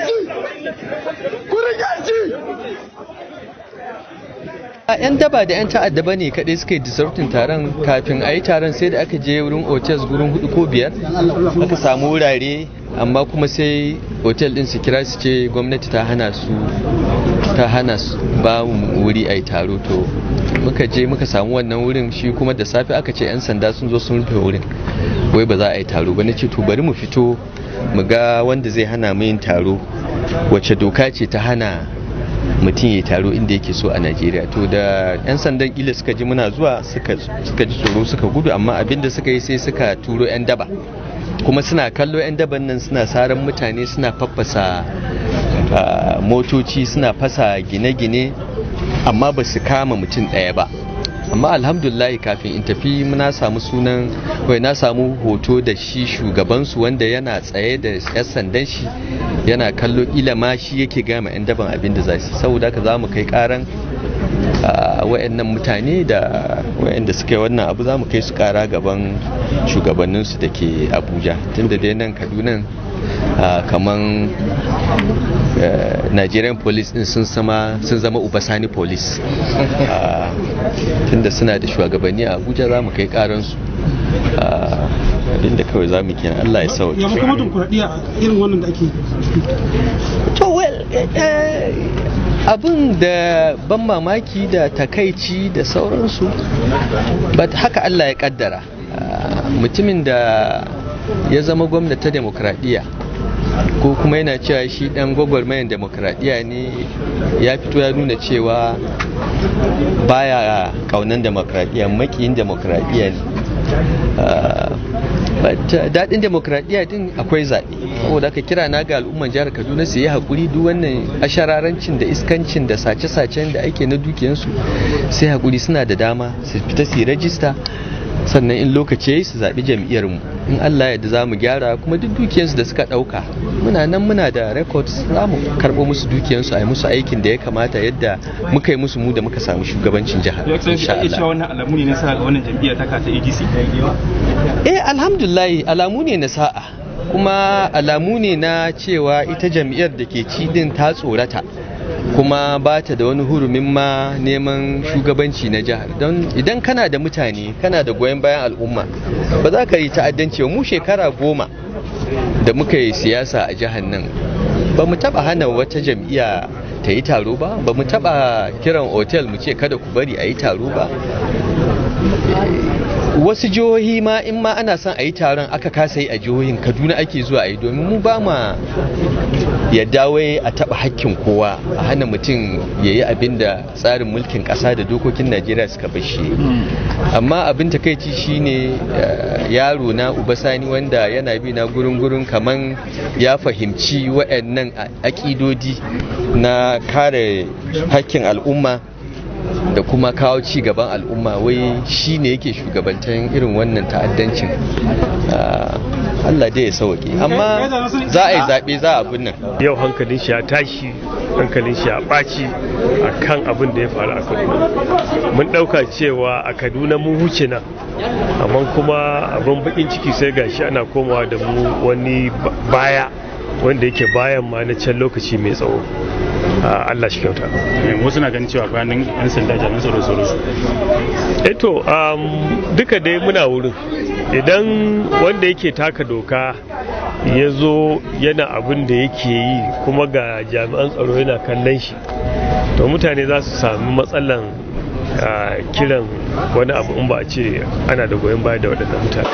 shi! Ku rike shi! 'Yan daba da 'yan ta'adda ba ne kaɗai suka yi disrupting taron. Kafin a yi taron, sai da aka je wurin hotels gurin hudu ko biyar aka samu wurare, amma kuma sai hotel din su kira su ce gwamnati ta hana su, ta hana su ba mu wuri a yi taro. To, muka je muka samu wannan wurin. Shi kuma da safe aka ce 'yan sanda sun zo sun rufe wurin, wai ba za a yi taro ba. Na ce, to, bari mu fito mu ga wanda zai hana mu yin taro, wace doka ce ta hana mutum ya taro inda yake so a Najeriya? To, da 'yan sandan kila suka ji muna zuwa, suka ji tsoro, suka gudu. Amma abin da suka yi, sai suka turo 'yan daba, kuma suna kallo 'yan daban nan suna saran mutane, suna faffasa motoci, suna fasa gine-gine, amma ba su kama mutum ɗaya ba. Amma alhamdulillah, kafin in tafi na samu sunan, wai na samu hoto da shi shugabansu, wanda yana tsaye da 'yan sandan shi, yana kallo. Kila ma shi yake gama 'yan daban abin da za su. Saboda haka za mu kai karan wayannan mutane da wayanda suka yi wannan abu, za mu kai su kara gaban shugabanninsu da ke Abuja, tunda dai nan Kaduna kaman Nigerian Police din sun zama Uba Sani Police, tunda suna da shugabanni a Abuja. Za mu kai karansu. Abinda kawai za mu kenan, Allah ya sauke. Ya kuma dimokuraɗiyya irin wannan da ake? To, well, abin da ban mamaki da takaici da sauransu, but haka Allah ya kaddara. Mutumin da ya zama gwamnati demokradiyya, ko kuma yana cewa shi dan gwagwarmayan demokradiyya ne, ya fito ya nuna cewa baya kaunan demokradiyya, makiyin demokradiyya ne. But daɗin demokradiyya din akwai zaɓe. Saboda haka kira na ga al'umman jihar Kaduna, su yi haƙuri. Duk wannan ashararancin da iskancin da sace-sacen da ake na dukiyansu, sai haƙuri. Suna da dama su fita su yi rajista, sannan in lokaci yayi su zaɓi jam'iyyar mu. In Allah ya yarda, za mu gyara. Kuma duk dukiyansu da suka ɗauka, muna nan muna da records, za mu karɓo musu dukiyansu, a yi musu aikin da ya kamata, yadda muka yi musu mu da muka samu shugabancin jihar. Insha Allah. Wannan alamu ne na sa'a ga wannan jam'iyya ta kasa ADC? Eh, alhamdulillah, alamu ne na sa'a, kuma alamu ne na cewa ita jam'iyyar da ke ci din ta tsorata, kuma ba ta da wani hurumin ma neman shugabanci na jihar. Don idan kana da mutane, kana da goyon bayan al'umma, ba za ka yi ta'addanci ba. Mu shekara 10 da muka yi siyasa a jihar nan, ba mu taba hana wata jam'iyya ta yi taro ba, ba mu taba kiran otel mu ce kada ku bari a yi taro ba. Wasu jihohi ma, in ma ana son a yi taron aka kasa yi a jihohin, Kaduna ake zuwa a yi, domin mu ba ma yadda wai a taɓa hakkin kowa, a hana mutum ya yi abin da tsarin mulkin ƙasa da dokokin Najeriya suka bashi. Amma abin takaici shine yaro na Uba Sani, wanda yana bi na gurin gurin, kaman ya fahimci waɗannan aƙidodi na kare hakkin al'umma da kuma kawo ci gaban al'umma, wai shi ne yake shugabantan irin wannan ta'addancin. Allah dai ya sauke, amma za a yi zaɓe, za a abin nan. Yau hankalin shi ya tashi, hankalin shi ya ɓaci a kan abin da ya faru a Kaduna. Mun ɗauka cewa a Kaduna mun huce nan, amma kuma abin bakin ciki, sai gashi ana komawa da mu wani baya, wanda yake bayan ma na can lokaci mai tsawo. Allah shi kyauta. Wasu na ganin cewa bayan 'yan sanda, jami'an tsaro, sauransu. Eto, duka dai muna wurin. Idan wanda yake taka doka ya zo yana abin da yake yi, kuma ga jami'an tsaro yana kallon shi, to mutane za su sami matsalan kiran wani abu in ba a ce ana da goyon baya da waɗannan mutane.